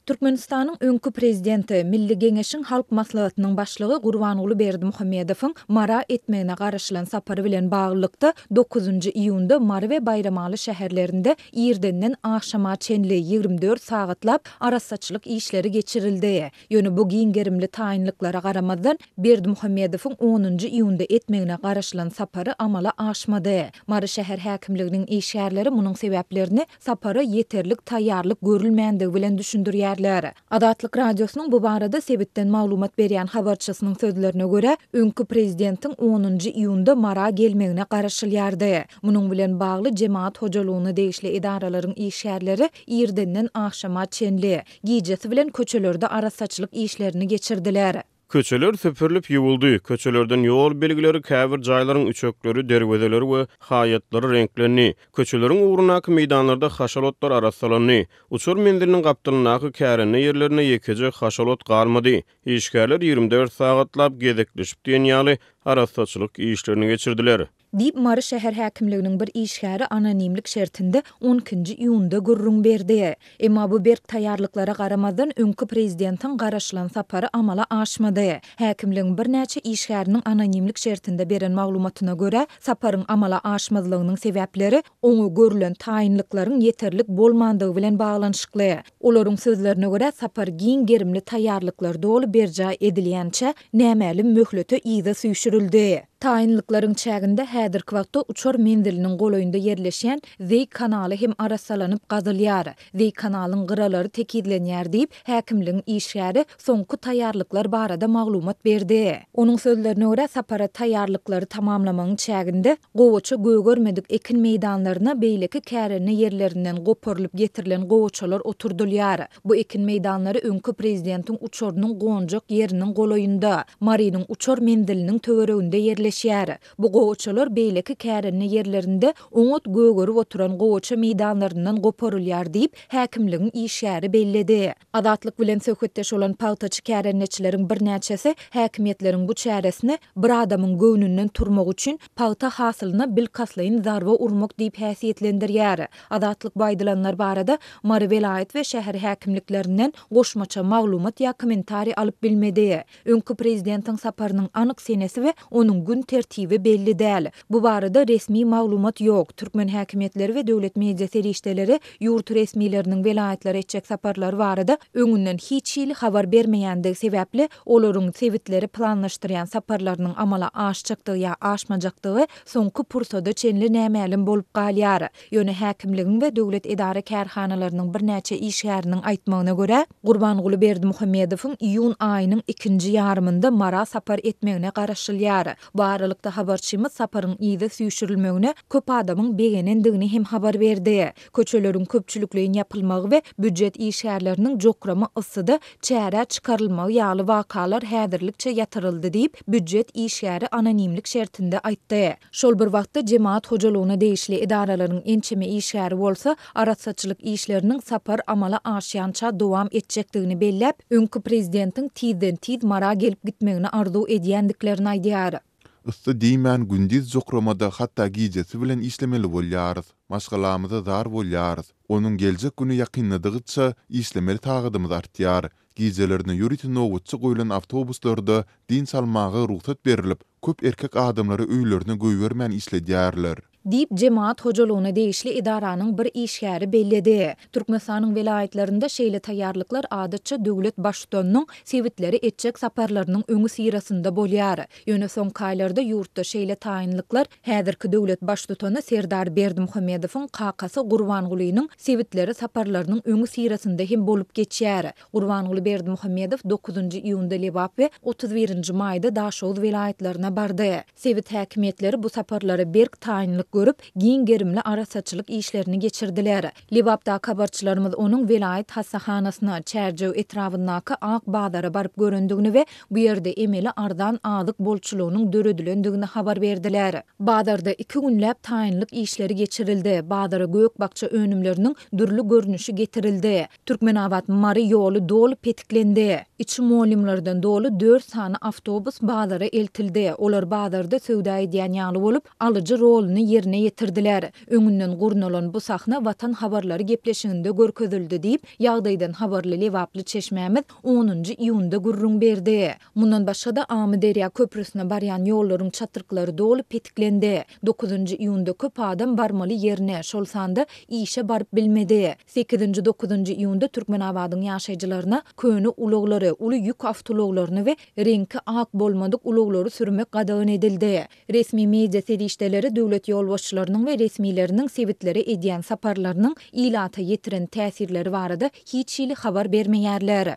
Türkmenistanyň öňki prezidenti, Milli Geňeşiň Halk Maslahatynyň Başlygy Gurbanguly Berdimuhamedowyň Mara etmegine garaşylan sapary bilen baglylykda, dokuzynjy iýunda Mary we Baýramaly şäherlerinde irdenden agşama çenli, 24 sagatlap arassaçylyk işleri geçirildi. Ýöne bu giň gerimli taýynlyklara garamazdan, Berdimuhamedowyň onunjy iýunda etmegine garaşylan sapary amala aşmady. Mary şäher häkimliginiň işgärleri munuň sebäplerini sapara ýeterlik taýýarlyk görülmändigi bilen düşündirýärler. Azatlyk Radiosynyň bu barada sebitden maglumat berýän habarçysynyň sözlerine görä, öňki prezidentiň onunjy iýunda Mara gelmegine garaşylýardy. Munuň bilen bagly jemagat hojalygyna degişli edaralaryň işgärleri irdenden agşama çenli, gijesi bilen köçelerde arassaçylyk işlerini geçirdiler. Köçeler süpürilip ýuwuldy, köçelerden ýol belgileri, käbir jaýlaryň üçekleri, derwezeleri we haýatlary reňklendi. Köçeleriň ugrundaky meýdanlarda haşal otlar arassalandy. Uçar menziliniň gapdalyndaky kärende ýerlerinde ýekeje haşal ot galmady. Işgärler 24 sagatlap gezekleşip diýen ýaly arassaçylyk işlerini geçirdiler. Diýip, Mary şäher häkimliginiň bir işgäri anonimlik şertinde on ikinji iýunda gürrüň berdi. Emma bu berk taýýarlyklara garamazdan, öňki prezidentiň garaşylan sapary amala aşmady. Häkimligiň birnäçe işgäriniň anonimlik şertinde beren maglumatyna görä, saparyň amala aşmazlygynyň sebäpleri oňa görlen taýynlyklaryň ýeterlik bolmandygy bilen baglanyşykly. Olaryň sözlerine görä, sapar giň gerimli taýýarlyklar doly berjaý edilýänçä, nämälim möhlete yza süýşürildi. Taýynlyklaryň çäginde häzirki wagtda uçar menziliniň golaýynda ýerleşýän Zeý kanaly hem arassalanyp gazylýar. Zeý kanalyň gyralary tekizlenýär diýip, häkimligiň işgäri soňky taýýarlyklar barada maglumat berdi. Onuň sözlerine görä, sapara taýýarlyklary tamamlamagyň çäginde gowaça gögermedik ekin meýdanlaryna beýleki kärende ýerlerinden goparylyp getirilen gowaçalar oturdylýar. Bu ekin meýdanlary öňki prezidentiň uçarynyň gonjak ýeriniň golaýynda, Marynyň uçar menziliniň töwereginde ýerleşýär. Bu gowaçalar beýleki kärende ýerlerinde oňat gögerip oturan gowaça meýdanlaryndan goparylýar diýip, häkimligiň işgäri belledi. Azatlyk bilen söhbetdeş bolan pagtaçy kärendeçileriň birnäçesi häkimiýetleriň bu çäresini bir adamyň göwnünden turmak üçin pagta hasylyna bilkastlaýyn zarba urmak diýip häsiýetlendirýär. Azatlyk bu aýdylanlar barada Mary welaýat we şäher häkimliklerinden goşmaça maglumat ýa kommentariý alyp bilmedi. Öňki prezidentiň saparynyň anyk senesi we onuň gün tertibi belli däl. Bu barada resmi maglumat ýok. Türkmen häkimiýetleri we döwlet media serişdeleri ýurt resmileriniň welaýatlara etjek saparlary barada öňünden hiç hili habar bermeýändigi sebäpli, olaryň sebitlere planlaşdyrýan saparlarynyň amala aşjakdygy ýa aşmajakdygy soňky pursada çenli nämälim bolup galýar. Ýöne häkimligiň we döwlet edara-kärhanalarynyň birnäçe işgäriniň aýtmagyna görä, Gurbanguly Berdimuhamedowyň iýun aýynyň ikinji ýarymynda Mara sapar etmegine garaşylýar. Bu aralykda habarçymyz saparyň yza süýşürilmegine köp adamyň begenendigini hem habar berdi. Köçeleriň köpçülikleýin ýapylmagy we býujet işgärleriniň jokrama yssyda çärä çykarylmagy ýaly wakalar häzirlikçe ýatyryldy diýip, býujet işgäri anonimlik şertinde aýtdy. Şol bir wagtda, jemagat hojalygyna degişli edaralaryň ençeme işgäri bolsa, arassaçylyk işleriniň sapar amala aşýança dowam etjekdigini belläp, öňki prezidentiň tizden-tiz Mara gelip gitmegini arzuw edýändiklerini aýdýar. Yssy diýmän, gündiz jokramada, hatda gijesi bilen işlemeli bolýarys. Maşgalamyza zar bolýarys. Onuň geljek güni ýakynladygyça, işlemeli sagadymyz artýar. Gijelerine ýörite nobatçy goýlan awtobuslarda dynç almaga rugsat berlip, köp erkek adamlary öýlerine goýbermän işledýärler. Diýip, jemagat hojalygyna degişli edaranyň bir işgäri belledi. Türkmenistanyň welaýatlarynda şeýle taýýarlyklar adatça döwlet Baştutanynyň sebitlere etjek saparlarynyň öňüsyrasynda bolýar. Ýöne soňky aýlarda ýurtda şeýle taýynlyklar häzirki döwlet Baştutany Serdar Berdimuhamedowyň kakasy Gurbangulynyň sebitlere saparlarynyň öňüsyrasynda hem bolup geçýär. Gurbanguly Berdimuhamedow dokuzynjy iýunda Lebap we 31 nji maýda Daşoguz welaýatlaryna bardy. Sebit häkimiýetleri bu saparlara berk taýynlyk görüp, giň gerimli arassaçylyk işlerini geçirdiler. Lebapdaky habarçylarymyz onuň welaýat hassahanasyna, Çärjew etrabyndaky Ak bazara baryp görendigini we bu ýerde emeli arzan azyk bolçulygynyň döredilendigini habar berdiler. Bazarda iki günläp taýynlyk işleri geçirildi, bazara gök-bakja önümleriniň dürli görnüşi getirildi. Türkmenabat-Mary ýoly doly petiklendi. Içi mugallymlardan doly dört sany awtobus bazara eltildi. Olar bazarda söwda edýän ýaly bolup, alyjy roluny ýerine ýetirdiler. Öňünden gurnalan bu sahna Watan habarlary gepleşiginde görkezildi diýip, ýagdaýdan habarly lebaply çeşmämiz onunjy iýunda gürrüň berdi. Mundan başga-da, Amyderýa köprüsine barýan ýollaryň çatryklary doly petiklendi. Dokuzynjy iýunda köp adam barmaly ýerine, şol sanda işe baryp bilmedi. Sekizinji, dokuzynjy iýunda Türkmenabadyň ýaşaýjylaryna köne ulaglary, uly ýük awtoulaglaryny we reňki ak bolmadyk ulaglary sürmek gadagan edildi. Resmi media serişdeleri döwlet ýolbaşçylarynyň we resmileriniň sebitlere edýän saparlarynyň ilata ýetiren täsirleri barada hiç hili habar bermeýärler.